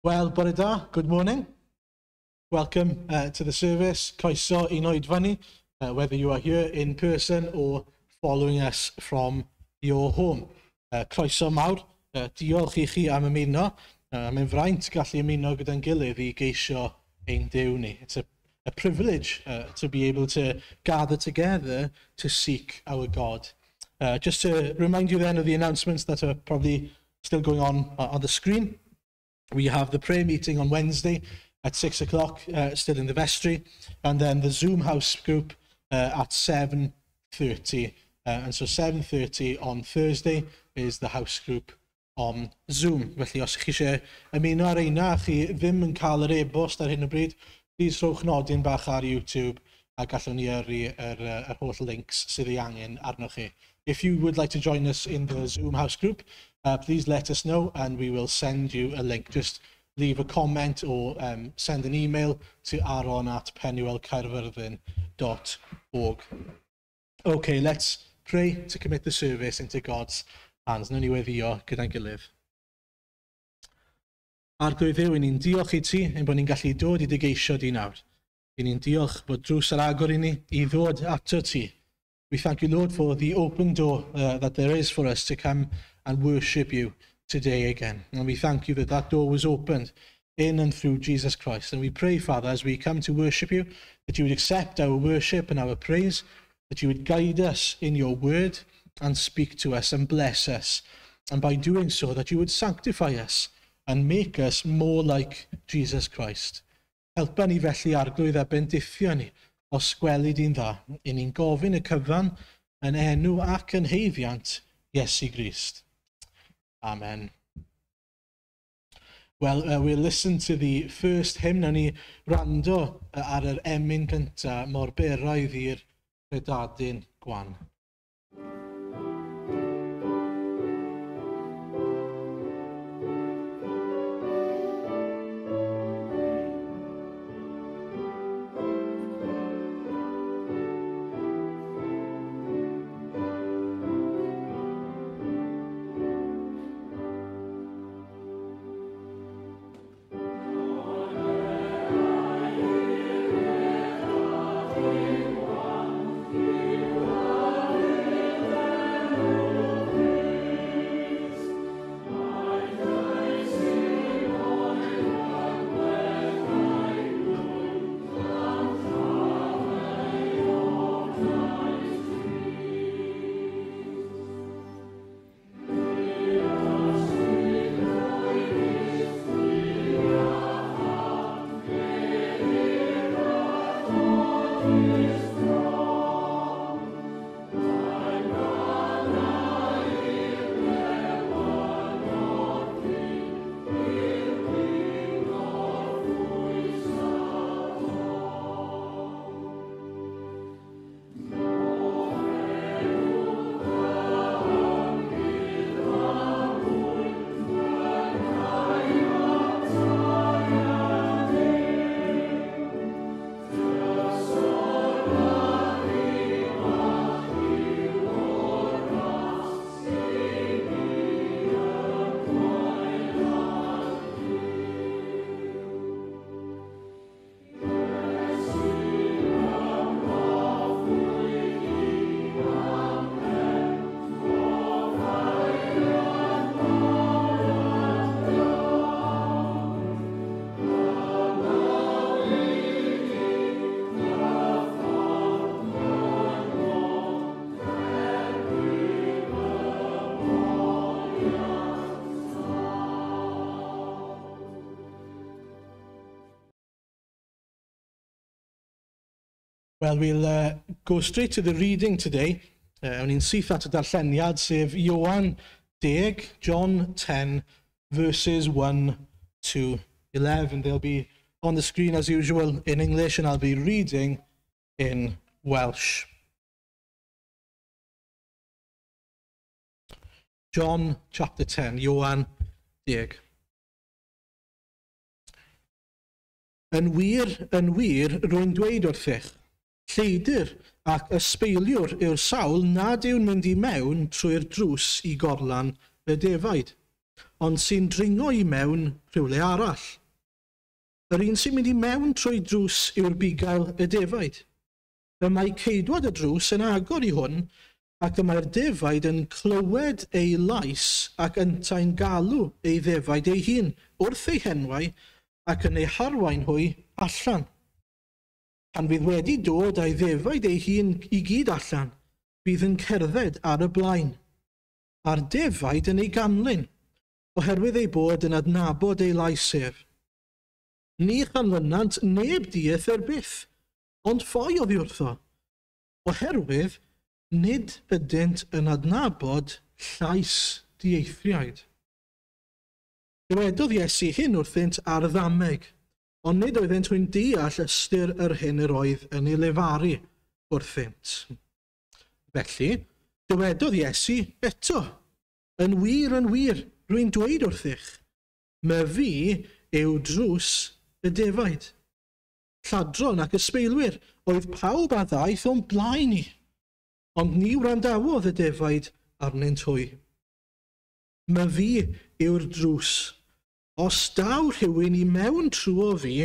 Wel, bore da, good morning. Welcome to the service. Croeso i'n oedfa ni, whether you are here in person or following us from your home. Croeso mawr, diolch i chi am ymuno. Mae'n fraint gallu ymuno gyda'n gilydd i geisio ein Duw ni. It's a privilege to be able to gather together to seek our God. Just to remind you then of the announcements that are probably still going on the screen. We have the prayer meeting on Wednesday at 6 o'clock, still in the vestry, and then the Zoom house group at 7:30. And so 7:30 on Thursday is the house group on Zoom. Felly, os chi eisiau ymuno ar reina a chi ddim yn cael yr e-bost ar hyn o bryd, please rhowch nodyn bach ar YouTube a gallwn ni yrru yr holl links sydd ei angen arnoch chi. If you would like to join us in the Zoom house group, please let us know and we will send you a link. Just leave a comment or send an email to aaron@penuelcaerfyrddin.org. Okay, let's pray to commit the service into God's hands. Nawn ni weddio gyda'n gilydd. Arglwydd Dduw, ni'n diolch i ti ein bod ni'n gallu dod i dy geisio di nawr. I ni'n diolch bod drws ar agor i ni i ddod ato ti. We thank you, Lord, for the open door that there is for us to come and worship you today again. And we thank you that that door was opened in and through Jesus Christ. And we pray, Father, as we come to worship you, that you would accept our worship and our praise, that you would guide us in your word and speak to us and bless us. And by doing so, that you would sanctify us and make us more like Jesus Christ. Helpa ni felly, Arglwydd, a bendithio ni os gweli di'n dda. I ni'n gofyn y cyfan yn enw ac yn haeddiant Iesu Grist. Amen. Well, we'll listen to the first hymn. Nawn ni wrando ar yr emyn gyntaf, "Mor beraidd i'r credadun gwan". Well, we'll go straight to the reading today. Awn ni'n syth at y darlleniad, sef Ioan 10, John 10, verses 1 to 11. They'll be on the screen as usual in English, and I'll be reading in Welsh. John chapter 10, Ioan 10. Yn wir, yn wir, rwy'n dweud wrthych, lleidr ac ysbeiliwr yw'r sawl nad yw'n mynd i mewn trwy'r drws i gorlan y defaid, ond sy'n dringo i mewn rhywle arall. Yr un sy'n mynd i mewn trwy drws yw'r bugail y defaid. Y mae ceidwad y drws yn agor i hwn, ac y mae'r defaid yn clywed ei lais ac yntau'n galw ei ddefaid ei hun wrth ei henwau ac yn ei harwain hwy allan. Pan fydd wedi dod â'i ddefaid ei hun i gyd allan, bydd yn cerdded ar y blaen, a'r defaid yn ei ganlyn, oherwydd ei bod yn adnabod ei lais ef. Ni chanlynant neb dieithr byth, ond ffoi oddi wrtho, oherwydd nid ydynt yn adnabod llais dieithriaid. Dywedodd Iesu hyn wrthynt ar ddameg, ond nid oeddent hwy'n deall ystyr yr hyn yr oedd yn ei lefaru wrthynt. Felly, dywedodd Iesu eto, yn wir, yn wir, rwy'n dweud wrthych, myfi yw drws y defaid. Lladron ac ysbeilwyr oedd pawb a ddaeth o'n blaen i, ond ni wrandawodd y defaid arnynt hwy. Myfi yw'r drws. Os daw rhywun i mewn trwy fi,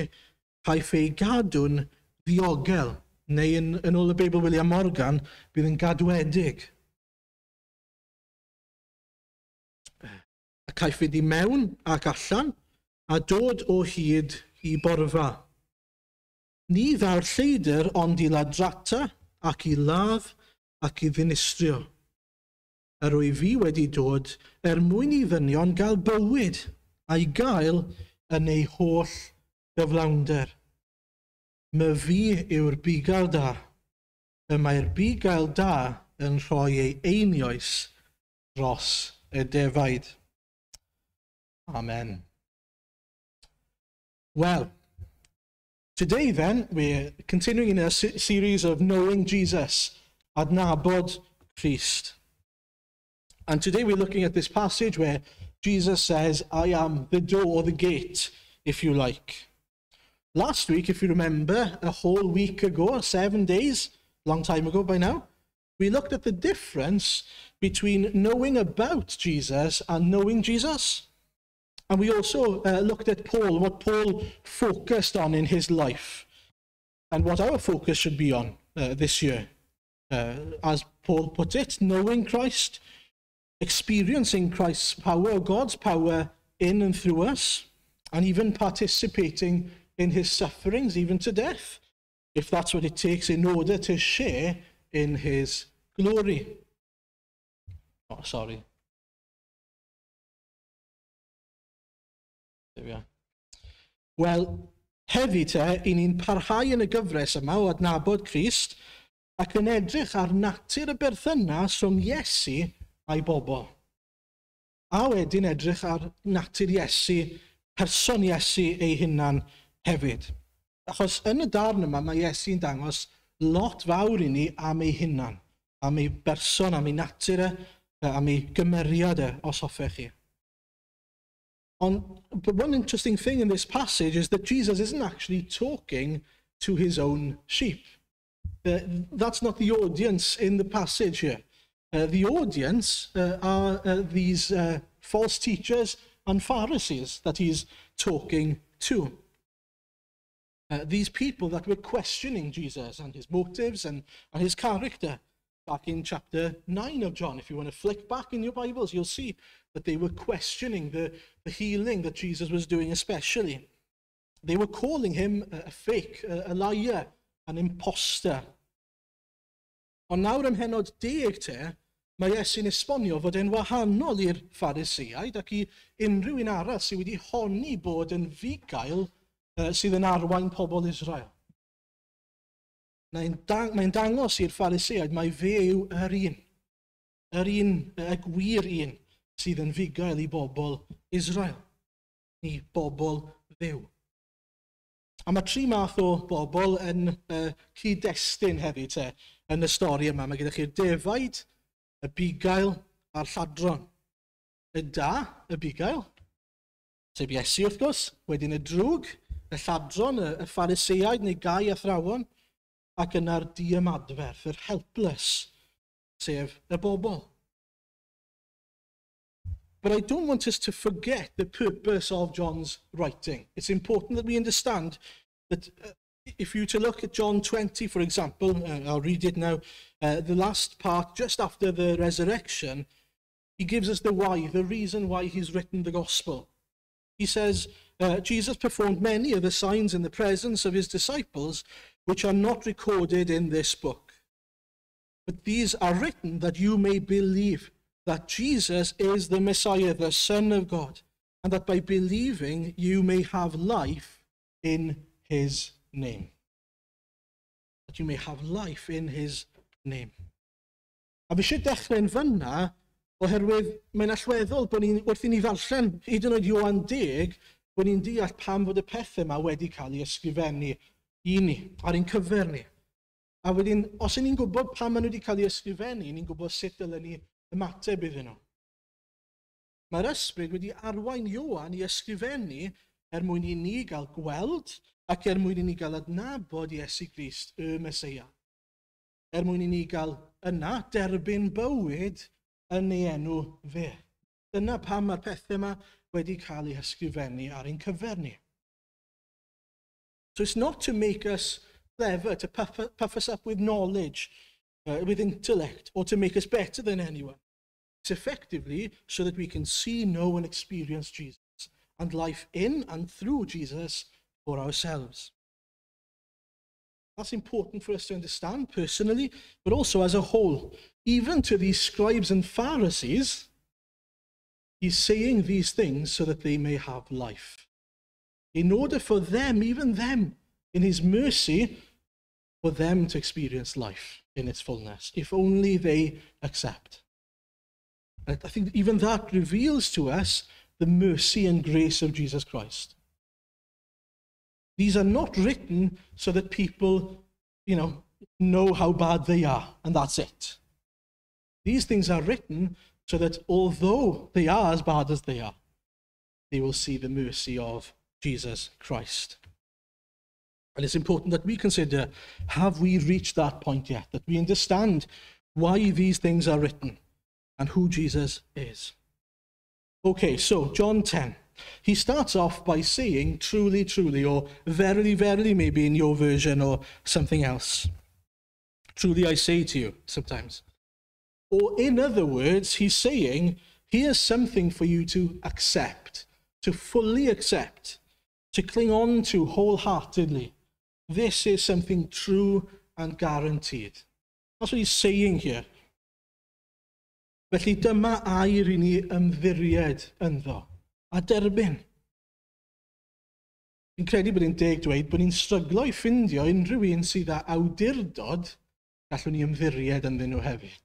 caiff ei gadw'n ddiogel, neu yn ôl y Beibl William Morgan, bydd yn gadwedig. A caiff ei di mewn ac allan, a dod o hyd i borfa. Ni ddaw'r lleidr ond i ladrata ac i ladd ac i ddinistrio. Yr wyf fi wedi dod er mwyn i ddynion gael bywyd a'i gael yn ei holl gyflawnder. Myfi yw'r bugail da. Y mae'r bugail da yn rhoi ei einioes dros y defaid. Amen. Well, today then, we're continuing in a series of Knowing Jesus, Adnabod Crist. And today we're looking at this passage where Jesus says, I am the door, or the gate, if you like. Last week, if you remember, a whole week ago, 7 days, long time ago by now, we looked at the difference between knowing about Jesus and knowing Jesus. And we also looked at Paul, what Paul focused on in his life, and what our focus should be on this year. As Paul put it, knowing Christ, experiencing Christ's power, God's power in and through us, and even participating in his sufferings, even to death, if that's what it takes in order to share in his glory. Oh, sorry. There we are. Wel, heddi te, i ni'n parhau yn y gyfres yma o adnabod Crist ac yn edrych ar natur y berthynas rhwng Iesu a'i bobl. A wedyn edrych ar natur Iesu, person Iesu ei hunan hefyd. Achos yn y darn yma mae Iesu'n dangos lot fawr i ni am ei hunan, am ei berson, am ei natur e, am ei gymeriad e, os hoffech chi. But one interesting thing in this passage is that Jesus isn't actually talking to his own sheep. That's not the audience in the passage here. The audience are these false teachers and Pharisees that he's talking to. These people that were questioning Jesus and his motives and his character. Back in chapter 9 of John, if you want to flick back in your Bibles, you'll see that they were questioning the healing that Jesus was doing especially. They were calling him a fake, a liar, an imposter. Ond nawr ym mhennod 10 te, mae Iesu'n esbonio fod e'n wahanol i'r Phariseaid ac i unrhyw un arall sydd wedi honni bod yn fugail sydd yn arwain pobl Israel. Mae'n dangos i'r Phariseaid mai fe yw yr un, y gwir un sydd yn fugail i bobl Israel, i bobl Dduw. A mae tri math o bobl yn cyd-destun hefyd te, yn y stori yma. Mae gyda chi'r defaid, y bugail a'r lladron. Y da, y bugail, sef Iesu wrth gwrs, wedyn y drwg, y lladron, y Phariseaid neu gau athrawon, ac yna'r diymadferth, yr helpless, sef y bobl. But I don't want us to forget the purpose of John's writing. It's important that we understand that if you were to look at John 20, for example, I'll read it now, the last part, just after the resurrection, he gives us the why, the reason why he's written the gospel. He says, Jesus performed many of the signs in the presence of his disciples, which are not recorded in this book. But these are written that you may believe that Jesus is the Messiah, the Son of God, and that by believing you may have life in his name. That you may have life in his name. A fi eisiau dechrau'n fyna, oherwydd mae'n allweddol bod ni'n, wrth i ni ddarllen hyd yn oed Ioan 10, bod ni'n deall pam fod y pethau yma wedi cael ei ysgrifennu i ni, ar ein cyfer ni. A wedyn, os y'n ni'n gwybod pam maen nhw wedi cael ei ysgrifennu, ni'n gwybod sut dylen ni ymateb iddyn nhw. Mae'r Ysbryd wedi arwain Ioan i ysgrifennu er mwyn i ni gael gweld ac er mwyn i ni gael adnabod Iesu Grist, y Meseia. Er mwyn i ni gael yna derbyn bywyd yn ei enw fe. Dyna pam mae'r pethau yma wedi cael eu hysgrifennu ar ein cyfer ni. So it's not to make us clever, to puff us up with knowledge, with intellect, or to make us better than anyone. It's effectively so that we can see, know, and experience Jesus and life in and through Jesus for ourselves. That's important for us to understand personally, but also as a whole. Even to these scribes and Pharisees, he's saying these things so that they may have life. In order for them, even them, in his mercy, for them to experience life in its fullness, if only they accept. I think even that reveals to us the mercy and grace of Jesus Christ. These are not written so that people know how bad they are, and that's it. These things are written so that although they are as bad as they are, they will see the mercy of Jesus Christ. And it's important that we consider, have we reached that point yet? That we understand why these things are written and who Jesus is. Okay, so John 10. He starts off by saying, "Truly, truly," or "verily, verily," maybe in your version, or something else. "Truly I say to you," sometimes. Or in other words, he's saying, here's something for you to accept, to fully accept, to cling on to wholeheartedly. This is something true and guaranteed. That's what he's saying here. Felly dyma air i ni ymddiried ynddo a derbyn. Fi'n credu bod hi'n deg dweud bod ni'n stryglo i ffindio unrhyw un sydd â awdurdod gallwn ni ymddiried ynddyn nhw hefyd.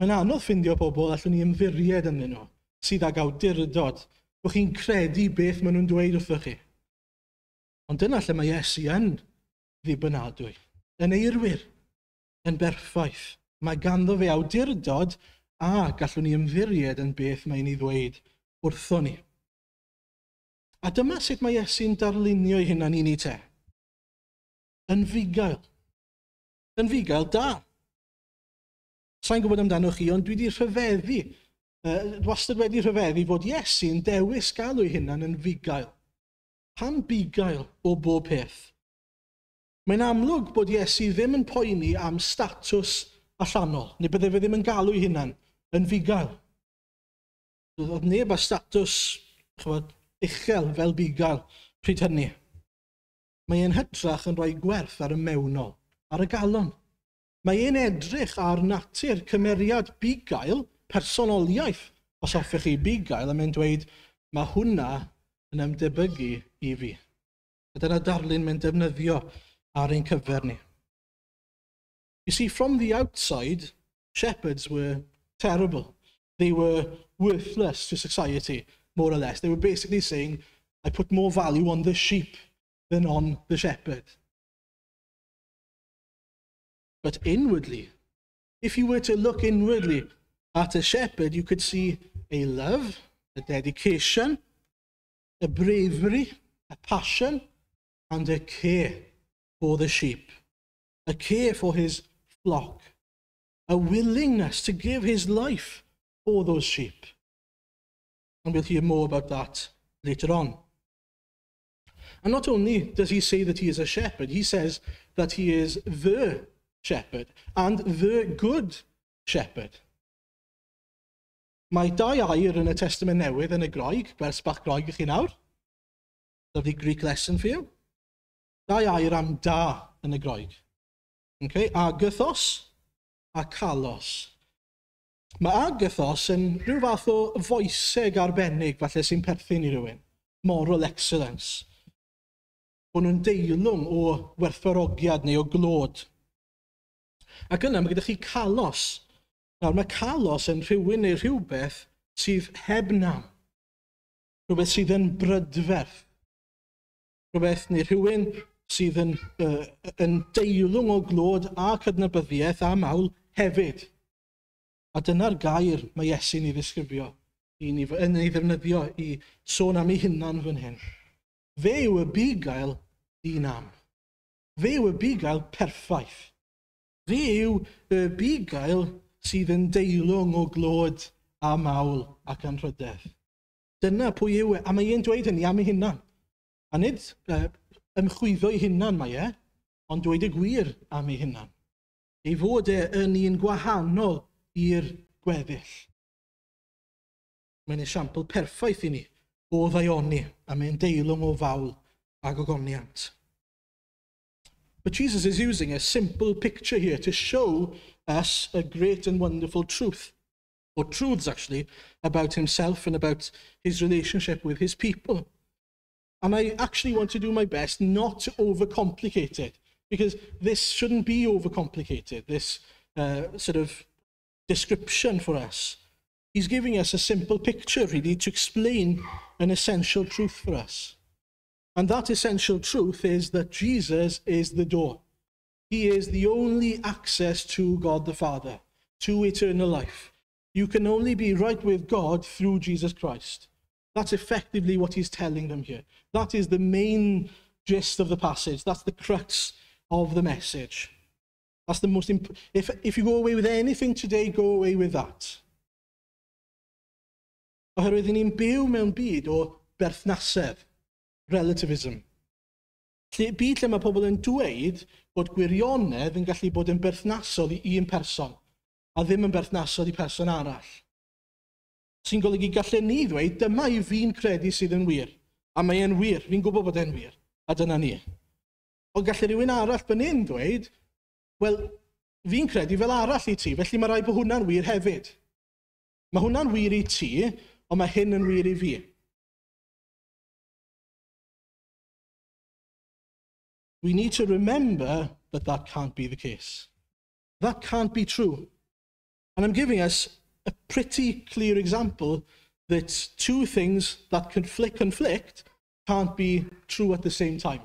Mae'n anodd ffindio pobl allwn ni ymddiried ynddyn nhw, sydd ag awdurdod, bod chi'n credu beth maen nhw'n dweud wrthoch chi. Ond dyna lle mae Iesu yn ddibynadwy, yn eirwir, yn berffaith. Mae ganddo fe awdurdod a gallwn ni ymddiried yn beth mae'n ei ddweud wrtho ni. A dyma sut mae Iesu'n darlunio ei hunan i ni te. Yn fugail. Yn fugail da. Sa'n gwybod amdanoch chi, ond dwi wedi rhyfeddu, wastad wedi rhyfeddu fod Iesu'n dewis galw ei hunan yn fugail. Pam bugail o bob peth? Mae'n amlwg bod Iesu ddim yn poeni am statws allanol, neu bydde fe ddim yn galw ei hunan yn fugail. Oedd neb â statws, ch'mod, uchel fel bugail pryd hynny. Mae e'n hytrach yn rhoi gwerth ar y mewnol, ar y galon. Mae e'n edrych ar natur cymeriad bugail, personoliaeth, os hoffech chi bugail, a mae'n dweud, mae hwnna yn ymdebygu i fi. A dyna darlun mae'n defnyddio ar ein cyfer ni. You see, from the outside, shepherds were terrible. They were worthless to society, more or less. They were basically saying, "I put more value on the sheep than on the shepherd." But inwardly, if you were to look inwardly at a shepherd, you could see a love, a dedication, a bravery, a passion, and a care for the sheep, a care for his flock, a willingness to give his life for those sheep. And we'll hear more about that later on. And not only does he say that he is a shepherd, he says that he is the shepherd and the good shepherd. Mae dau air yn y Testament Newydd yn y Groeg, gwers bach Groeg i chi nawr. Lovely Greek lesson for you. Dau air am da yn y Groeg. Okay? Agathos a kalos. Mae agathos yn rhyw fath o foeseg arbennig falle sy'n perthyn i rywun. Moral excellence. Bod nhw'n deilwng o werthfawrogiad neu o glod. Ac yna mae gyda chi kalos. Nawr mae kalos yn rhywun neu rhywbeth sydd heb nam. Rhywbeth sydd yn brydferth. Rhywbeth neu rhywun sydd yn deilwng o glod a cydnabyddiaeth a mawl hefyd. A dyna'r gair mae Iesu'n ei ddisgrifio, yn ei ddefnyddio i sôn am ei hunan fan hyn. Fe yw y bugail di-nam. Fe yw y bugail perffaith. Fe yw y bugail sydd yn deilwng o glod a mawl ac anrhydedd. Dyna pwy yw e, a mae e'n dweud hynny am ei hunan. A nid ymchwyddo ei hunan mae e, ond dweud y gwir am ei hunan. Ei fod e yn un gwahanol i'r gweddill. Mae'n esiampl perffaith i ni o ddaioni, a mae'n deilwng o fawl a gogoniant. But Jesus is using a simple picture here to show us a great and wonderful truth, or truths actually, about himself and about his relationship with his people. And I actually want to do my best not to overcomplicate it, because this shouldn't be overcomplicated, this sort of description for us. He's giving us a simple picture, really, to explain an essential truth for us. And that essential truth is that Jesus is the door. He is the only access to God the Father, to eternal life. You can only be right with God through Jesus Christ. That's effectively what he's telling them here. That is the main gist of the passage. That's the crux of the message. That's the most if you go away with anything today, go away with that. Oherwydd ni'n byw mewn byd o berthnasedd, relativism. Byd lle mae pobl yn dweud bod gwirionedd yn gallu bod yn berthnasol i un person, a ddim yn berthnasol i person arall. Sy'n golygu gallen ni ddweud, dyma i fi'n credu sydd yn wir. A mae e'n wir, fi'n gwybod bod e'n wir. A dyna ni. Ond gallu rhywun arall fan hyn dweud, wel, fi'n credu fel arall i ti, felly mae rhaid bod hwnna'n wir hefyd. Mae hwnna'n wir i ti, ond mae hyn yn wir i fi. We need to remember that that can't be the case. That can't be true. And I'm giving us a pretty clear example that two things that conflict can't be true at the same time.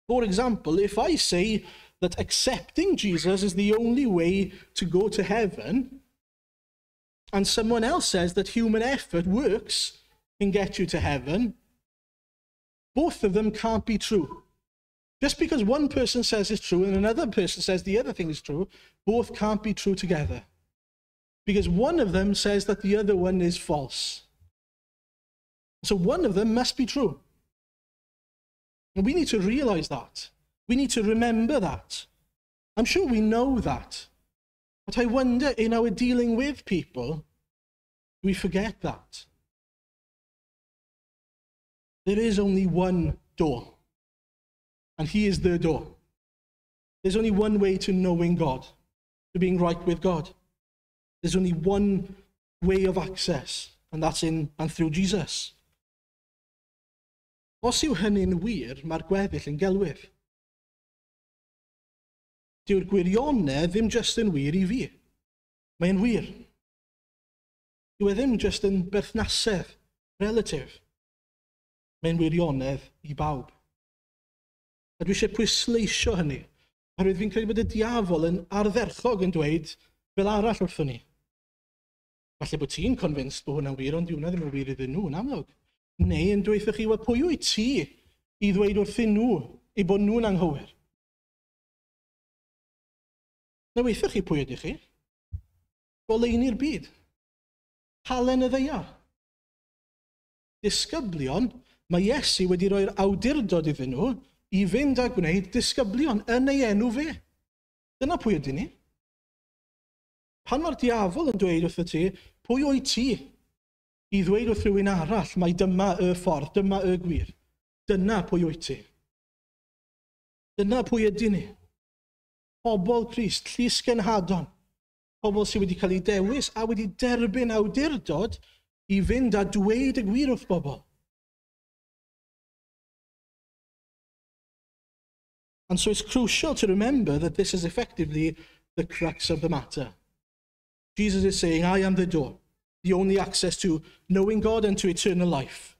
For example, if I say that accepting Jesus is the only way to go to heaven, and someone else says that human effort works can get you to heaven, both of them can't be true. Just because one person says it's true and another person says the other thing is true, both can't be true together. Because one of them says that the other one is false. So one of them must be true. And we need to realize that. We need to remember that. I'm sure we know that. But I wonder, in our dealing with people, we forget that. There is only one door. And he is the door. There's only one way to knowing God, to being right with God. There's only one way of access, and that's in and through Jesus. Os yw hynny'n wir, mae'r gweddill yn gelwydd. Dyw'r gwirionedd ddim jyst yn wir i fi. Mae'n wir. Dyw e ddim jyst yn berthnasedd, relative. Mae'n wirionedd i bawb. A dwi eisiau pwysleisio hynny, oherwydd fi'n credu bod y diafol yn ardderchog yn dweud fel arall wrthon ni. Falle bod ti'n convinced bod hwnna'n wir, ond dyw hwnna ddim yn wir iddyn nhw, yn amlwg. Neu yn dweud chi, wel, pwy wyt ti i ddweud wrthyn nhw eu bod nhw'n anghywir? Na weithoch chi pwy ydych chi? Goleuni'r byd. Halen y ddaear. Disgyblion, mae Iesu wedi rhoi'r awdurdod iddyn nhw i fynd a gwneud disgyblion yn ei enw fe. Dyna pwy ydyn ni. Pan mae'r diafol yn dweud wrtho ti, pwy wyt ti i ddweud wrth rhywun arall mai dyma y ffordd, dyma y gwir. Dyna pwy wyt ti. Dyna pwy ydyn ni. Pobl Crist, llysgenhadon, pobl sydd wedi cael eu dewis a wedi derbyn awdurdod i fynd a dweud y gwir wrth bobl. And so it's crucial to remember that this is effectively the crux of the matter. Jesus is saying, "I am the door, the only access to knowing God and to eternal life."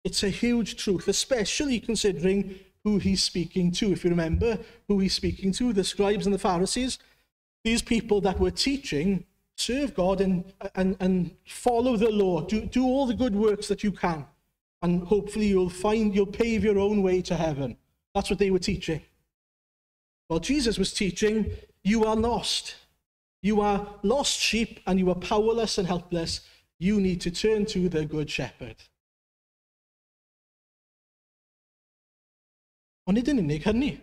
It's a huge truth, especially considering who he's speaking to. If you remember who he's speaking to, the scribes and the Pharisees, these people that were teaching, serve God and follow the law, do all the good works that you can, and hopefully you'll pave your own way to heaven. That's what they were teaching. Well, Jesus was teaching, you are lost. You are lost sheep and you are powerless and helpless. You need to turn to the Good Shepherd. Ond nid yn unig hynny.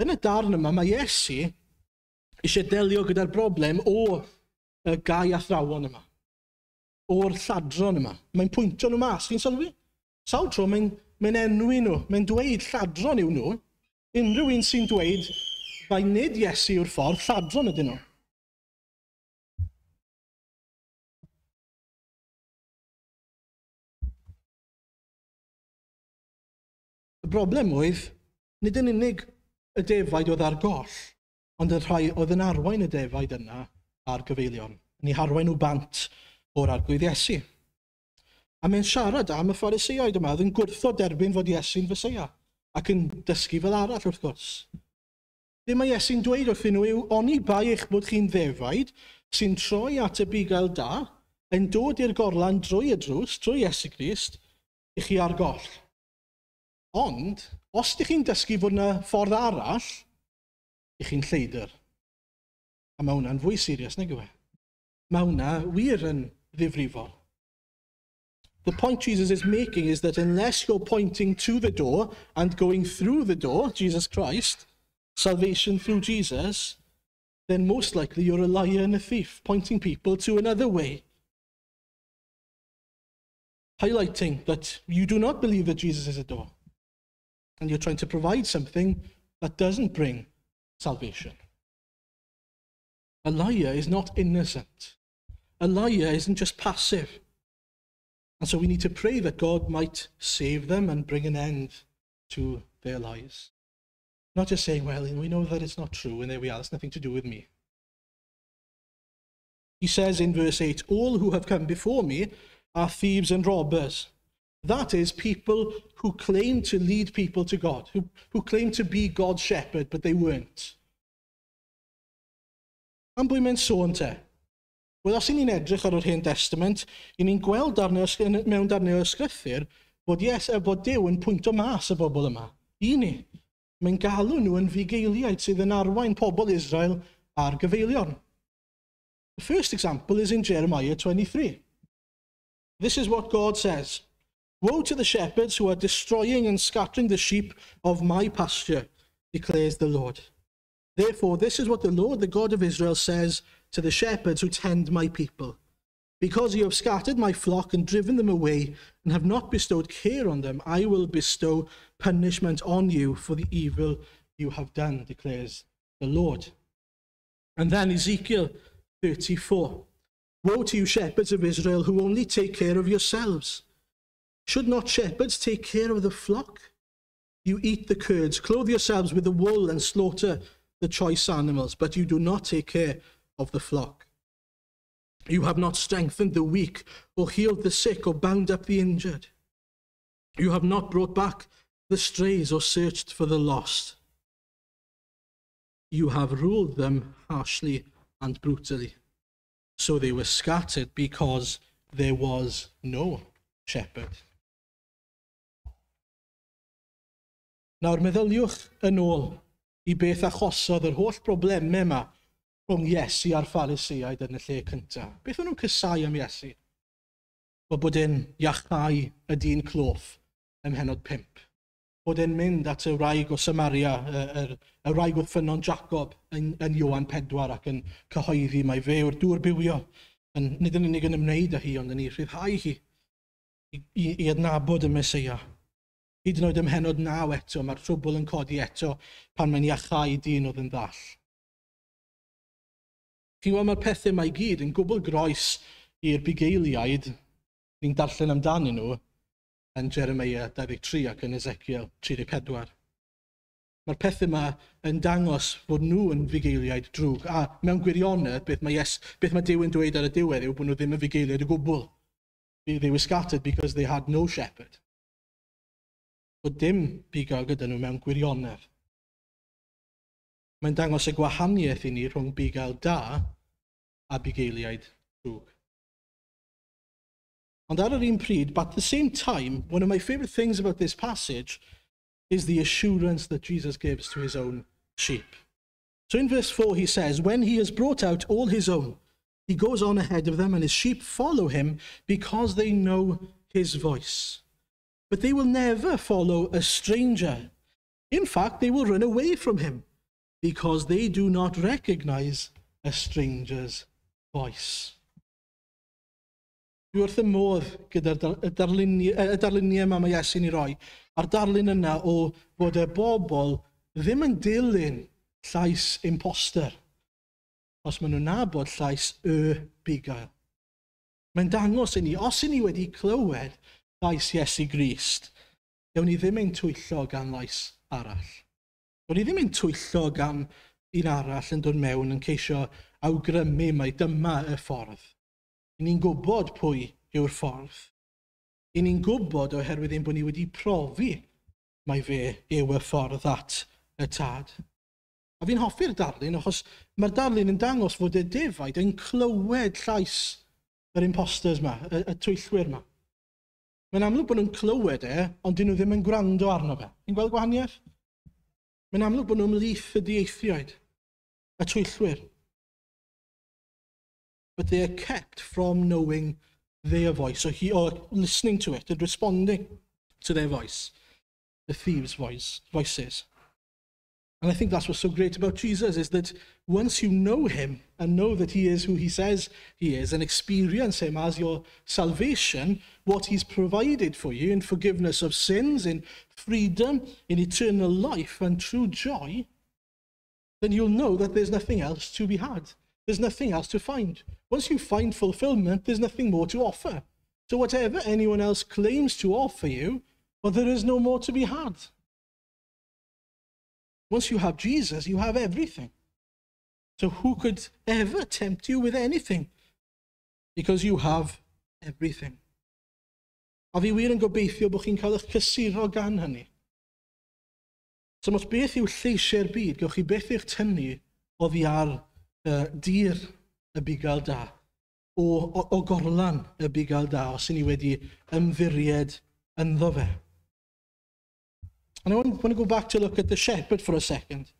Yn y darn yma, mae Iesu eisiau delio gyda'r broblem o y gau athrawon yma, o'r lladron yma. Mae'n pwyntio nhw mas, chi'n sylwi? Sawl tro mae'n enwi nhw, mae'n dweud lladron yw nhw. Unrhyw un sy'n dweud mai nid Iesu yw'r ffordd, lladron ydyn nhw. Y broblem oedd, nid yn unig y defaid oedd ar goll, ond y rhai oedd yn arwain y defaid yna ar gyfeilion. Yn eu harwain nhw bant o'r Arglwydd Iesu. A mae'n siarad am y Phariseaid yma, oedd yn gwrthod derbyn fod Iesu'n Feseia, ac yn dysgu fel arall wrth gwrs. Be mae Iesu'n dweud wrthyn nhw yw, oni bai eich bod chi'n ddefaid sy'n troi at y bugail da, yn dod i'r gorlan drwy y drws, drwy Iesu Grist, i chi ar goll. Ond, os ydych chi'n dysgu fod yna ffordd arall, ych chi'n lleidr. A mae hwnna'n fwy serious, nag yw e? Mae hwnna wir yn ddifrifol. The point Jesus is making is that unless you're pointing to the door and going through the door, Jesus Christ, salvation through Jesus, then most likely you're a liar and a thief, pointing people to another way. Highlighting that you do not believe that Jesus is a door. And you're trying to provide something that doesn't bring salvation. A liar is not innocent. A liar isn't just passive. And so we need to pray that God might save them and bring an end to their lies. Not just saying, "Well, we know that it's not true, and there we are, it's nothing to do with me." He says in verse 8, "All who have come before me are thieves and robbers." That is, people who claim to lead people to God, who claim to be God's shepherd, but they weren't. Am bwy mae'n sôn te? Wel, os y'n ni'n edrych ar yr Hen Testament, y'n ni'n gweld mewn darnau o ysgrythur bod Duw yn pwynto mas y bobl yma. I ni. Mae'n galw nhw yn fugeiliaid sydd yn arwain pobl Israel ar gyfeilion. The first example is in Jeremiah 23. This is what God says. "Woe to the shepherds who are destroying and scattering the sheep of my pasture, declares the Lord. Therefore, this is what the Lord, the God of Israel, says to the shepherds who tend my people. Because you have scattered my flock and driven them away and have not bestowed care on them, I will bestow punishment on you for the evil you have done, declares the Lord." And then Ezekiel 34. "Woe to you, shepherds of Israel, who only take care of yourselves. Should not shepherds take care of the flock? You eat the curds, clothe yourselves with the wool and slaughter the choice animals, but you do not take care of the flock. You have not strengthened the weak, or healed the sick, or bound up the injured. You have not brought back the strays or searched for the lost. You have ruled them harshly and brutally. So they were scattered because there was no shepherd." Nawr, meddyliwch yn ôl i beth achosodd yr holl broblemau yma rhwng Iesu a'r Phariseaid yn y lle cyntaf. Beth o'n nhw'n casáu am Iesu? Wel, bod e'n iachau y dyn cloff ym mhenod 5. Bod e'n mynd at y wraig o Samaria, y wraig wrth ffynnon Jacob yn Ioan 4 ac yn cyhoeddi mai fe yw'r dŵr bywiol. Yn, nid yn unig yn ymwneud â hi, ond yn ei rhyddhau hi i adnabod y Meseia. Hyd yn oed ym mhenod 9 eto, mae'r trwbl yn codi eto pan mae'n iachau dyn oedd yn ddall. Chi'n gweld, mae'r pethau yma i gyd yn gwbl groes i'r bugeiliaid ni'n darllen amdanyn nhw yn Jeremiah 23 ac yn Ezekiel 34. Mae'r pethau yma yn dangos fod nhw yn fugeiliaid drwg. A mewn gwirionedd, beth mae Duw yn dweud ar y diwedd yw bod nhw ddim yn fugeiliaid o gwbl. They were scattered because they had no shepherd. Bod dim bugail gyda nhw mewn gwirionedd. Mae'n dangos y gwahaniaeth i ni rhwng bugail da a bugeiliaid drwg. Ond ar yr un pryd, but at the same time, one of my favourite things about this passage is the assurance that Jesus gives to his own sheep. So in verse 4 he says, "When he has brought out all his own, he goes on ahead of them, and his sheep follow him because they know his voice. But they will never follow a stranger. In fact, they will run away from him because they do not recognize a stranger's voice." Dwi wrth y modd gyda'r y darluniau yma mae Iesu'n ei roi, a'r darlun yna o fod y bobl ddim yn dilyn llais imposter, os maen nhw'n nabod llais y bugail. Mae'n dangos i ni, os i ni wedi clywed llais Iesu Grist, gawn ni ddim ein twyllo gan lais arall. Gawn ni ddim ein twyllo gan un arall yn dod mewn yn ceisio awgrymu mai dyma y ffordd. I ni'n gwybod pwy yw'r ffordd. I ni'n gwybod oherwydd ein bod ni wedi profi mai fe yw y ffordd at y Tad. A fi'n hoffi'r darlun achos mae'r darlun yn dangos fod y defaid yn clywed llais yr imposters yma, y twyllwyr yma. Mae'n amlwg bod nhw'n clywed e, ond dyn nhw ddim yn gwrando arno fe. Chi'n gweld gwahaniaeth? Mae'n amlwg bod nhw'n ymhlith y dieithriaid, y twyllwyr. But they are kept from knowing their voice, or listening to it and responding to their voice, the thieves' voices. And I think that's what's so great about Jesus, is that once you know him and know that he is who he says he is and experience him as your salvation, what he's provided for you in forgiveness of sins, in freedom, in eternal life and true joy, then you'll know that there's nothing else to be had. There's nothing else to find. Once you find fulfillment, there's nothing more to offer. So whatever anyone else claims to offer you, well, there is no more to be had. Once you have Jesus, you have everything. So who could ever tempt you with anything? Because you have everything. A fi wir yn gobeithio bod chi'n cael eich cysuro gan hynny. So os beth yw lleisiau'r byd, gewch chi byth eich tynnu oddi ar dir y bugail da, o gorlan y bugail da, os y'n ni wedi ymddiried ynddo fe. And I want to go back to look at the shepherd for a second.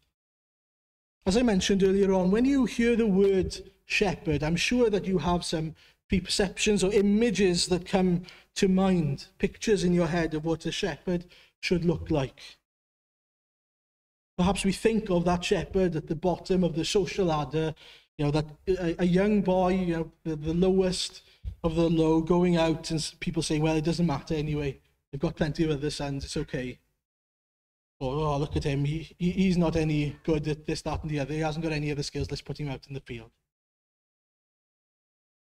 As I mentioned earlier on, when you hear the word shepherd, I'm sure that you have some preperceptions or images that come to mind, pictures in your head of what a shepherd should look like. Perhaps we think of that shepherd at the bottom of the social ladder, that a young boy, the lowest of the low, going out and people saying, "Well, it doesn't matter anyway. They've got plenty of other sons, it's okay." Or, "Oh, look at him, he's not any good at this, that and the other. He hasn't got any other skills, let's put him out in the field."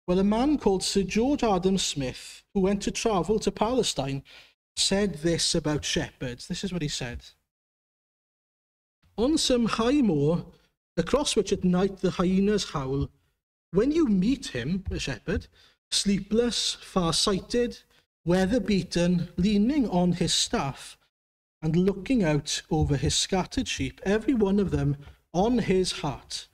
Well, a man called Sir George Adam Smith, who went to travel to Palestine, said this about shepherds. This is what he said. "On some high moor, across which at night the hyenas howl, when you meet him, a shepherd, sleepless, far-sighted, weather-beaten, leaning on his staff and looking out over his scattered sheep, every one of them on his heart,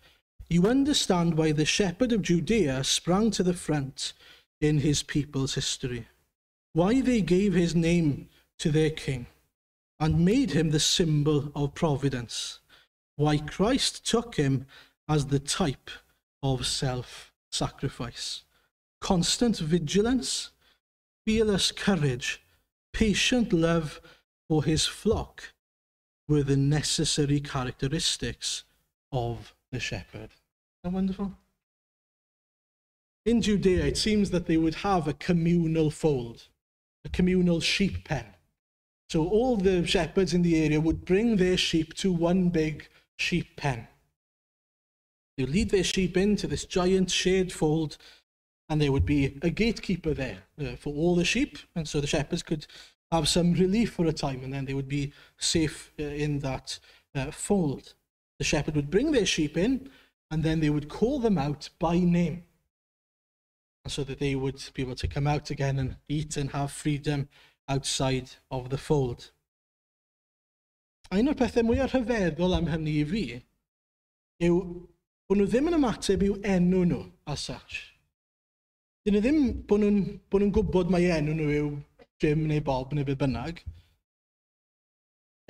you understand why the shepherd of Judea sprang to the front in his people's history, why they gave his name to their king and made him the symbol of providence, why Christ took him as the type of self-sacrifice. Constant vigilance, Fearless courage, patient love for his flock were the necessary characteristics of the shepherd. Isn't that wonderful? In Judea, it seems that they would have a communal fold, a communal sheep pen. So all the shepherds in the area would bring their sheep to one big sheep pen. They would lead their sheep into this giant shared fold, and there would be a gatekeeper there for all the sheep, and so the shepherds could have some relief for a time, and then they would be safe in that fold. The shepherd would bring their sheep in, and then they would call them out by name, so that they would be able to come out again and eat and have freedom outside of the fold. A un o'r pethau mwyaf rhyfeddol am hynny i fi yw bod nhw ddim yn ymateb i'w enw nhw as such. Dyn nhw ddim bod nhw'n gwybod mai enw nhw yw Jim neu Bob neu be bynnag.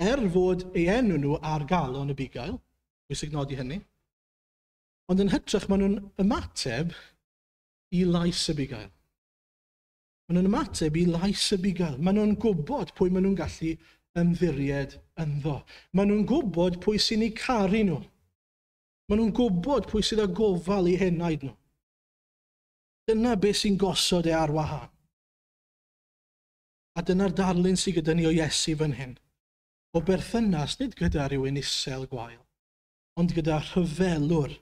Er fod ei enw nhw ar galon y bugail, bwysig nodi hynny, ond yn hytrach maen nhw'n ymateb i lais y bugail. Maen nhw'n ymateb i lais y bugail. Maen nhw'n gwybod pwy maen nhw'n gallu ymddiried ynddo. Maen nhw'n gwybod pwy sy'n eu caru nhw. Maen nhw'n gwybod pwy sydd â gofal eu henaid nhw. Dyna beth sy'n gosod e ar wahân. A dyna'r darlun sydd gyda ni o Iesu fan hyn. O berthynas, nid gyda rhywun isel gwael, ond gyda rhyfelwr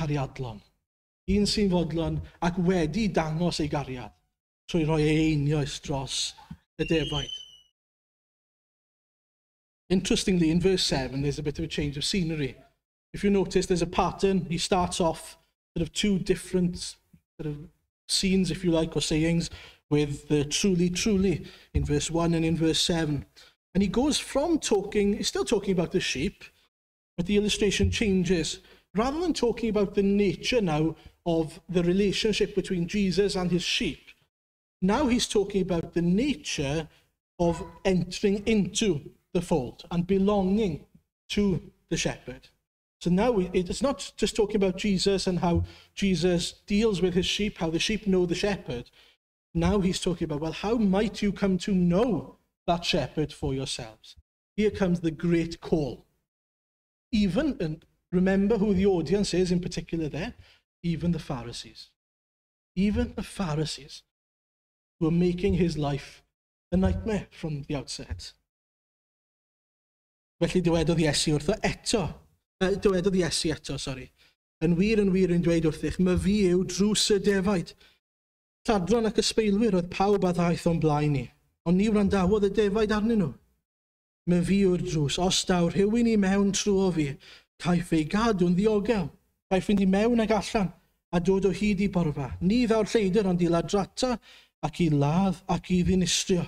cariadlon. Un sy'n fodlon ac wedi dangos ei gariad trwy roi ei einioes dros y defaid. Interestingly, in verse 7, there's a bit of a change of scenery. If you notice, there's a pattern. He starts off sort of two different sort of scenes, if you like, or sayings, with the "truly, truly" in verse 1 and in verse 7. And he goes from talking, he's still talking about the sheep, but the illustration changes. Rather than talking about the nature now of the relationship between Jesus and his sheep, now he's talking about the nature of entering into the fold and belonging to the shepherd. So now it's not just talking about Jesus and how Jesus deals with his sheep, how the sheep know the shepherd. Now he's talking about, well, how might you come to know that shepherd for yourselves? Here comes the great call. Even, and remember who the audience is in particular there, even the Pharisees. Even the Pharisees were making his life a nightmare from the outset. Felly dywedodd Iesu wrtho eto, dywedodd Iesu eto, sori. Yn wir, yn wir, yn dweud wrthych, myfi yw drws y defaid. Lladron ac ysbeilwyr oedd pawb a ddaeth o'n blaen i, ond ni wrandawodd y defaid arnyn nhw. Myfi yw'r drws, os daw rhywun i mewn trwy fi, caiff ei gadw'n ddiogel. Caiff fynd i mewn ag allan a dod o hyd i borfa. Ni ddaw'r lleidr ond i ladrata ac i ladd ac i ddinistrio.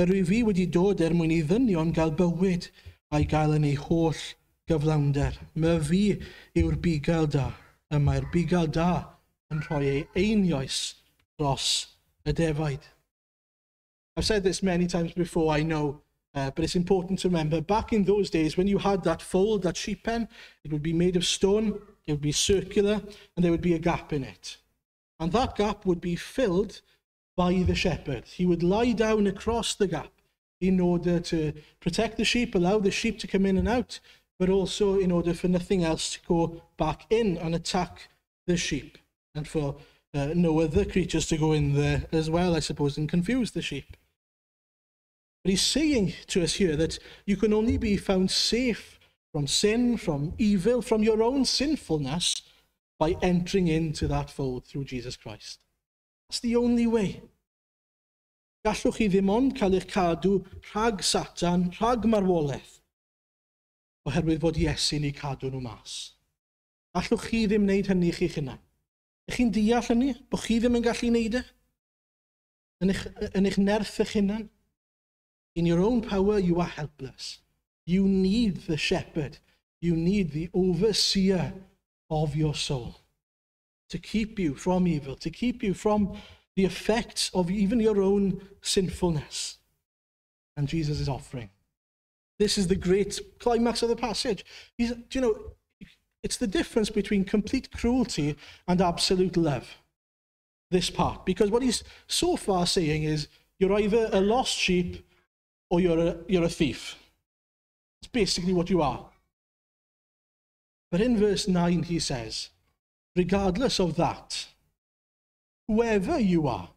Yr wyf fi wedi dod er mwyn i ddynion gael bywyd a'i gael yn ei holl gyflawnder. Myfi yw'r bugail da, y mae'r bugail da yn rhoi ei einioes dros y defaid. I've said this many times before, I know, but it's important to remember, back in those days, when you had that fold, that sheep pen, it would be made of stone, it would be circular, and there would be a gap in it. And that gap would be filled by the shepherd. He would lie down across the gap in order to protect the sheep, allow the sheep to come in and out, but also in order for nothing else to go back in and attack the sheep, and for no other creatures to go in there as well, I suppose, and confuse the sheep. But he's saying to us here that you can only be found safe from sin, from evil, from your own sinfulness, by entering into that fold through Jesus Christ. That's the only way. Gallwch chi ddim ond cael eich cadw rhag Satan, rhag marwolaeth, oherwydd fod Iesu'n eu cadw nhw mas. Allwch chi ddim wneud hynny chi'ch hunain. Ych chi'n deall hynny? Bod chi ddim yn gallu wneud e? Yn eich nerth eich hunan? In your own power, you are helpless. You need the shepherd. You need the overseer of your soul to keep you from evil, to keep you from the effects of even your own sinfulness. And Jesus is offering. This is the great climax of the passage. Do you know, it's the difference between complete cruelty and absolute love. this part, because what he's so far saying is you're either a lost sheep or you're a thief. It's basically what you are. But in verse 9 he says, regardless of that, whoever you are,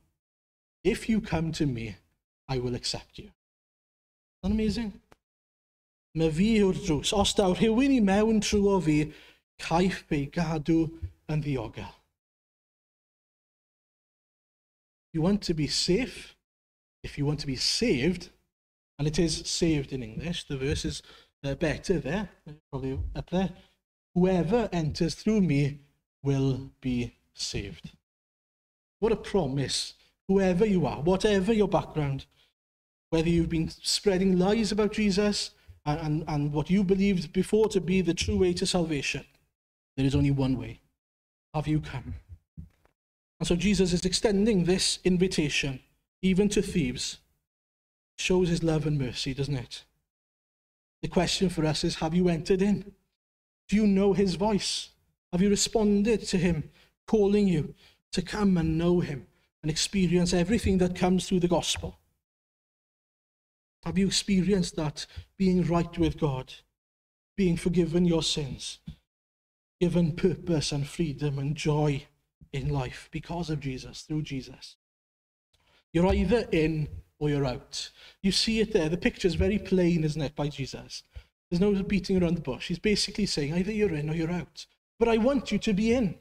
if you come to me, I will accept you. Isn't that amazing? Mae fi yw'r drws. Os daw rhywun i mewn trwy fi, caiff ei gadw yn ddiogel. You want to be safe? If you want to be saved, and it is saved in English, the verse is better there, probably up there. Whoever enters through me will be saved. What a promise. Whoever you are, whatever your background, whether you've been spreading lies about Jesus and what you believed before to be the true way to salvation, there is only one way. Have you come? And so Jesus is extending this invitation, even to thieves. Shows his love and mercy, doesn't it? The question for us is, have you entered in? Do you know his voice? Have you responded to him calling you to come and know him and experience everything that comes through the gospel? Have you experienced that being right with God, being forgiven your sins, given purpose and freedom and joy in life because of Jesus, through Jesus? You're either in or you're out. You see it there. The picture is very plain, isn't it, by Jesus? There's no beating around the bush. He's basically saying either you're in or you're out. But I want you to be in.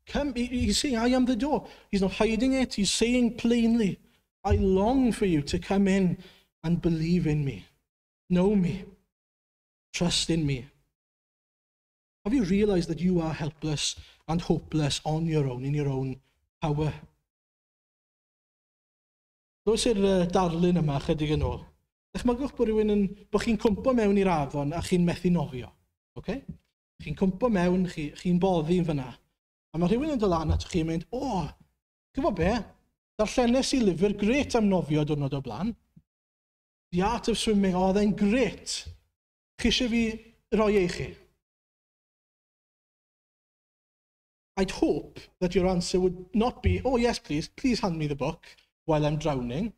Come, he's saying, I am the door. He's not hiding it. He's saying plainly, I long for you to come in and believe in me. Know me. Trust in me. Have you realized that you are helpless and hopeless on your own, in your own power? Dos i'r darlun yma chydig yn ôl. Dychmygwch bod rhywun yn, bod chi'n cwmpo mewn i'r afon a chi'n methu nofio. Okay? Chi'n cwmpo mewn, chi'n boddi yn fyna. A mae rhywun yn dod lan at chi yn mynd, o, gwybod be? Darllenes i lyfr grêt am nofio diwrnod o blaen. The Art of Swimming, o, oedd e'n grêt. Chi eisiau fi roi ei chi? I'd hope that your answer would not be, oh yes, please, please hand me the book while I'm drowning.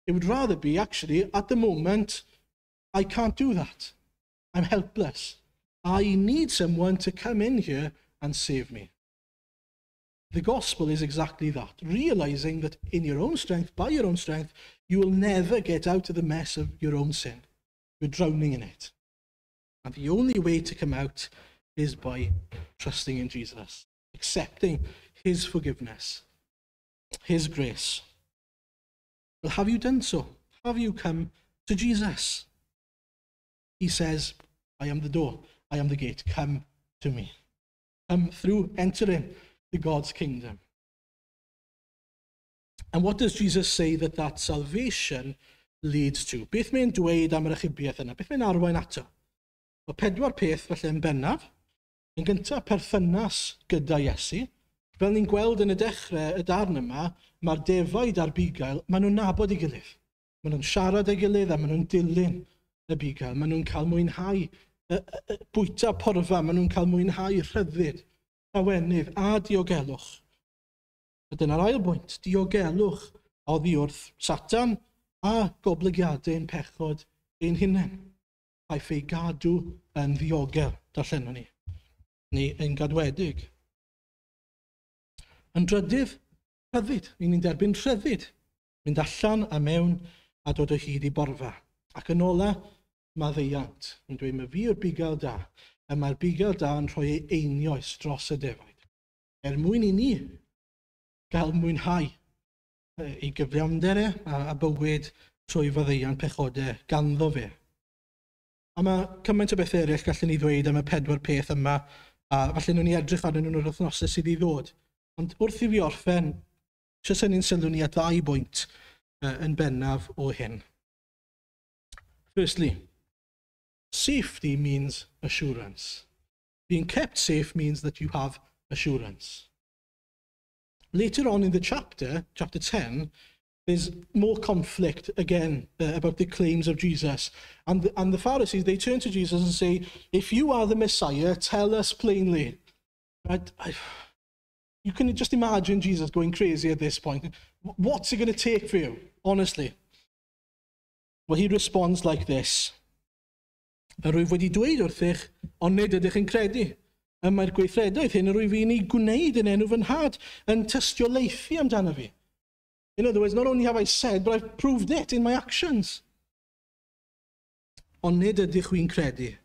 It would rather be, actually, at the moment, I can't do that. I'm helpless. I need someone to come in here and save me. The gospel is exactly that, realizing that in your own strength, by your own strength, you will never get out of the mess of your own sin. You're drowning in it. And the only way to come out is by trusting in Jesus, accepting his forgiveness, his grace. Well, have you done so? Have you come to Jesus? He says, I am the door, I am the gate, come to me. Come through, enter in to God's kingdom. And what does Jesus say that salvation leads to? Beth mae'n dweud am yr achubiaeth yna? Beth mae'n arwain ato? Mae pedwar peth falle yn bennaf. Yn gyntaf, perthynas gyda Iesu. Fel ni'n gweld yn y dechrau y darn yma, mae'r defaid a'r bugail, maen nhw'n nabod ei gilydd. Maen nhw'n siarad ei gilydd a maen nhw'n dilyn y bugail. Maen nhw'n cael mwynhau bwyta porfa, maen nhw'n cael mwynhau rhyddid, llawenydd a diogelwch. A dyna'r ail bwynt, diogelwch oddi wrth Satan a goblygiadau ein pechod ein hunain. Caiff ei gadw yn ddiogel, darllenon ni, neu yn gadwedig. Yn drydydd, rhyddid. Ni'n derbyn rhyddid. Mynd allan a mewn a dod o hyd i borfa. Ac yn ola, maddeuant. Yn dweud, mae fi yw'r bugail da, a mae'r bugail da yn rhoi ei einioes dros y defaid. Er mwyn i ni gael mwynhau ei gyfiawnder e a bywyd trwy faddeuant pechodau ganddo fe. A mae cymaint o bethau eraill gallwn ni ddweud am y pedwar peth yma, a falle nhw'n ni edrych arnyn nhw'n yr wythnosau sydd i ddod. Ond wrth i fi orffen, eisiau synnu'n sylw ni at ddau bwynt yn bennaf o hyn. Firstly, safety means assurance. Being kept safe means that you have assurance. Later on in the chapter, chapter 10, there's more conflict again about the claims of Jesus. And the Pharisees, they turn to Jesus and say, if you are the Messiah, tell us plainly. Right? You can just imagine Jesus going crazy at this point. What's it going to take for you, honestly? Well, he responds like this. Yr wyf wedi dweud wrthych, ond nid ydych yn credu. Y mae'r gweithredoedd hyn yr wyf fi'n ei gwneud yn enw fy nhad yn tystiolaethu amdano fi. In other words, not only have I said, but I've proved it in my actions. Ond nid ydych chwi'n credu,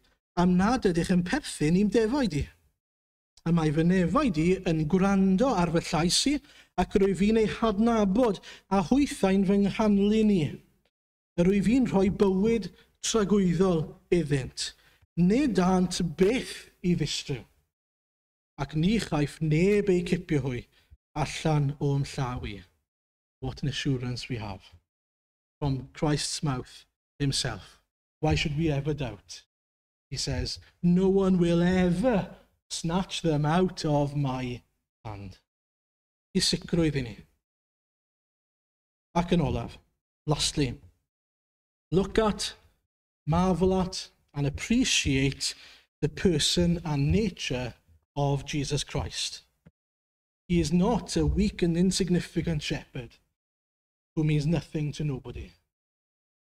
am nad ydych yn perthyn i'm defaid i. Y mae fy nefaid i yn gwrando ar fy llais i, ac rwyf fi'n ei hadnabod a hwythau'n fy nghanlyn i. Yr wyf fi'n rhoi bywyd tragwyddol iddynt. Nid ânt byth i ddistryw, ac ni chaiff neb eu cipio hwy allan o'm llaw i. What an assurance we have from Christ's mouth himself. Why should we ever doubt? He says, no one will ever snatch them out of my hand. I sicrwydd i ni. Ac yn olaf, lastly, look at, marvel at, and appreciate the person and nature of Jesus Christ. He is not a weak and insignificant shepherd who means nothing to nobody.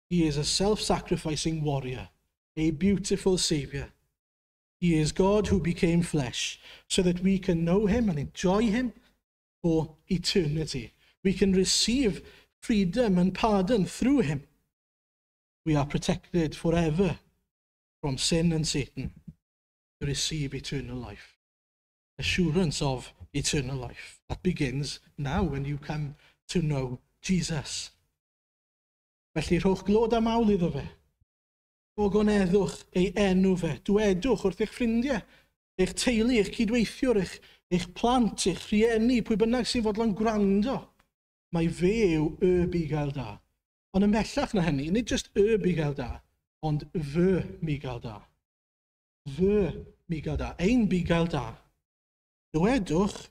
He is a self-sacrificing warrior, a beautiful savior. He is God who became flesh so that we can know him and enjoy him for eternity. We can receive freedom and pardon through him. We are protected forever from sin and Satan to receive eternal life. Assurance of eternal life. That begins now when you come to know Jesus. Felly rhowch glod a mawl iddo fe. Gogoneddwch ei enw fe. Dwedwch wrth eich ffrindiau, eich teulu, eich cydweithiwr, eich plant, eich rhieni, pwy bynnag sy'n fodlon gwrando. Mai fe yw y bugail da. Ond ymhellach na hynny, nid jyst y bugail da, ond fy bugail da. Fy bugail da. Ein bugail da. Dywedwch,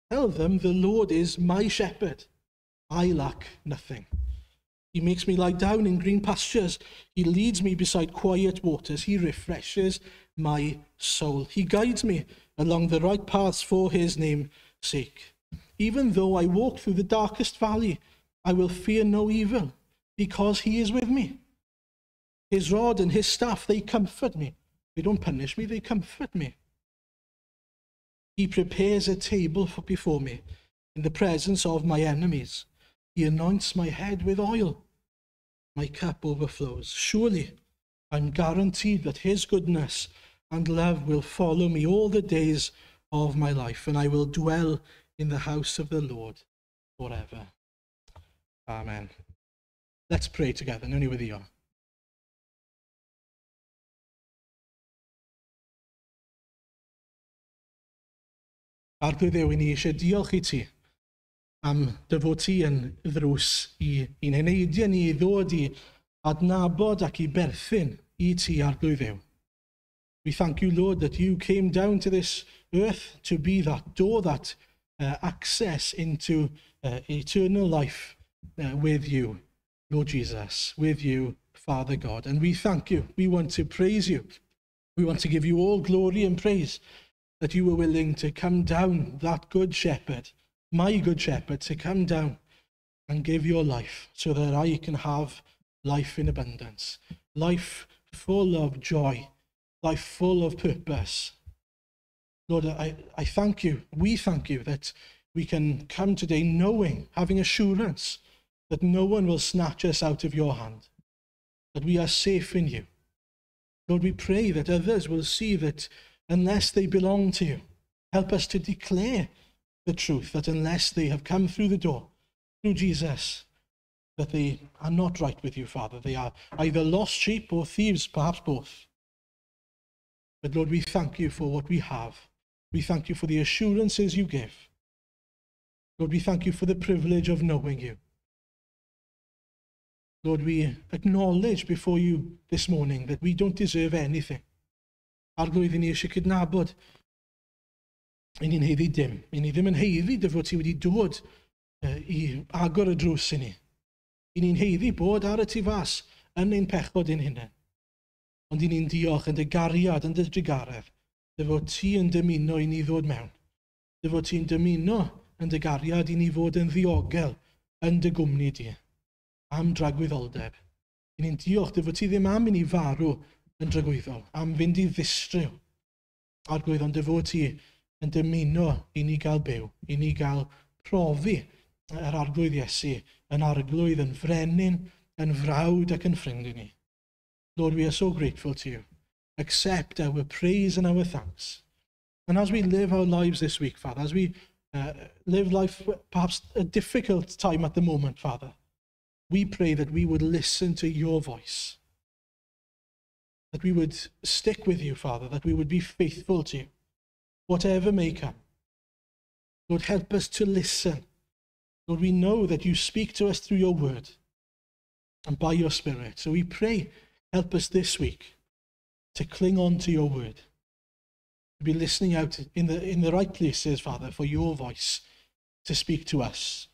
tell them the Lord is my shepherd. I lack nothing. He makes me lie down in green pastures. He leads me beside quiet waters. He refreshes my soul. He guides me along the right paths for his name's sake. Even though I walk through the darkest valley, I will fear no evil, because he is with me. His rod and his staff, they comfort me. They don't punish me, they comfort me. He prepares a table before me in the presence of my enemies. He anoints my head with oil. My cup overflows. Surely I'm guaranteed that his goodness and love will follow me all the days of my life, and I will dwell in the house of the Lord forever. Amen. Let's pray together. Nawn ni weddïo. Arglwydd Dduw, i ni eisiau diolch i ti am dy fod ti yn ddrws i'n heneidiau ni i ddod i adnabod ac i berthyn i ti, Arglwydd Dduw. We thank you, Lord, that you came down to this earth to be that door, that access into eternal life with you, Lord Jesus, with you, Father God. And we thank you. We want to praise you. We want to give you all glory and praise that you were willing to come down, that good shepherd, my good shepherd, to come down and give your life so that I can have life in abundance, life full of joy, life full of purpose. Lord, I thank you, we thank you that we can come today knowing, having assurance that no one will snatch us out of your hand, that we are safe in you. Lord, we pray that others will see that unless they belong to you, help us to declare the truth that unless they have come through the door, through Jesus, that they are not right with you, Father. They are either lost sheep or thieves, perhaps both. But Lord, we thank you for what we have. We thank you for the assurances you give. Lord, we thank you for the privilege of knowing you. Lord, we acknowledge before you this morning that we don't deserve anything. Arglwydd, i ni eisiau cydnabod i ni'n haeddu dim. I ni ddim yn haeddu dy fod ti wedi dod i agor y drws i ni. I ni'n haeddu bod ar y tu fas yn ein pechod ein hunain. Ond i ni'n diolch yn dy gariad, yn dy drugaredd, dy fod ti yn dymuno i ni ddod mewn. Dy fod ti'n dymuno yn dy gariad i ni fod yn ddiogel yn dy gwmni di, am dragwyddoldeb. I ni'n diolch dy fod ti ddim am i ni farw yn dragwyddol, am fynd i ddistryw. Arglwydd, ond dy fod ti yn dymuno i ni gael byw, i ni gael profi yr Arglwydd Iesu yn arglwydd, yn frenin, yn frawd ac yn ffrind i ni. Lord, we are so grateful to you. Accept our praise and our thanks. And as we live our lives this week, Father, as we live life perhaps a difficult time at the moment, Father, we pray that we would listen to your voice, that we would stick with you, Father, that we would be faithful to you, whatever may come. Lord, help us to listen. Lord, we know that you speak to us through your word and by your Spirit. So we pray, help us this week to cling on to your word, to be listening out in the right places, Father, for your voice to speak to us.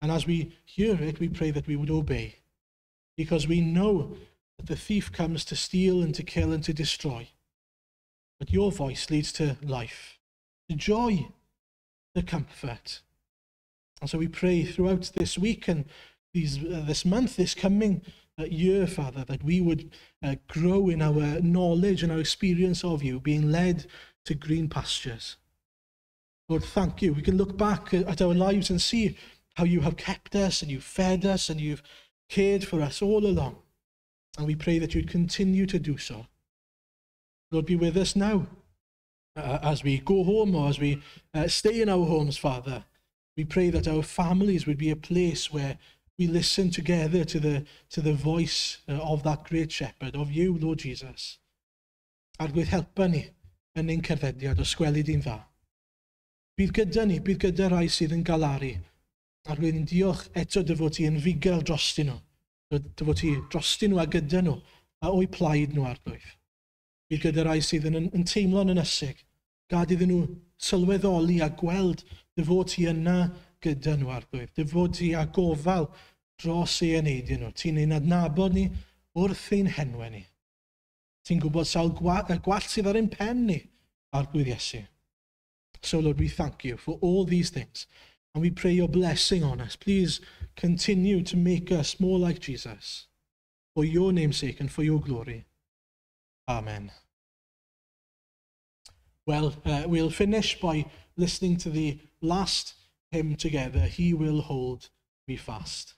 And as we hear it, we pray that we would obey, because we know that the thief comes to steal and to kill and to destroy. But your voice leads to life, to joy, to comfort. And so we pray throughout this week and this month, this coming year, Father, that we would grow in our knowledge and our experience of you, being led to green pastures. Lord, thank you. We can look back at our lives and see how you have kept us and you've fed us and you've cared for us all along. And we pray that you'd continue to do so. Lord, be with us now as we go home or as we stay in our homes, Father. We pray that our families would be a place where we listen together to the voice of that great shepherd, of you, Lord Jesus. Arglwydd, helpa ni yn ein cerddediad os gweli di'n dda. Bydd gyda ni, bydd gyda rai sydd yn galaru. Arglwydd, ni'n diolch eto dy fod ti yn fugail drostyn nhw. Dy fod ti drostyn nhw a gyda nhw, a o'u plaid nhw, Arglwydd. Bydd gyda rai sydd yn teimlo'n ynysig. Gad iddyn nhw sylweddoli a gweld dy fod ti yna gyda nhw, Arglwydd. Dy fod ti â gofal dros eu eneidiau nhw. Ti'n ein adnabod ni wrth ein henwau ni. Ti'n gwybod sawl gwallt sydd ar ein pen ni, Arglwydd Iesu. So, Lord, we thank you for all these things. And we pray your blessing on us. Please continue to make us more like Jesus. For your name's sake and for your glory. Amen. Well, we'll finish by listening to the last hymn together, "He Will Hold Me Fast."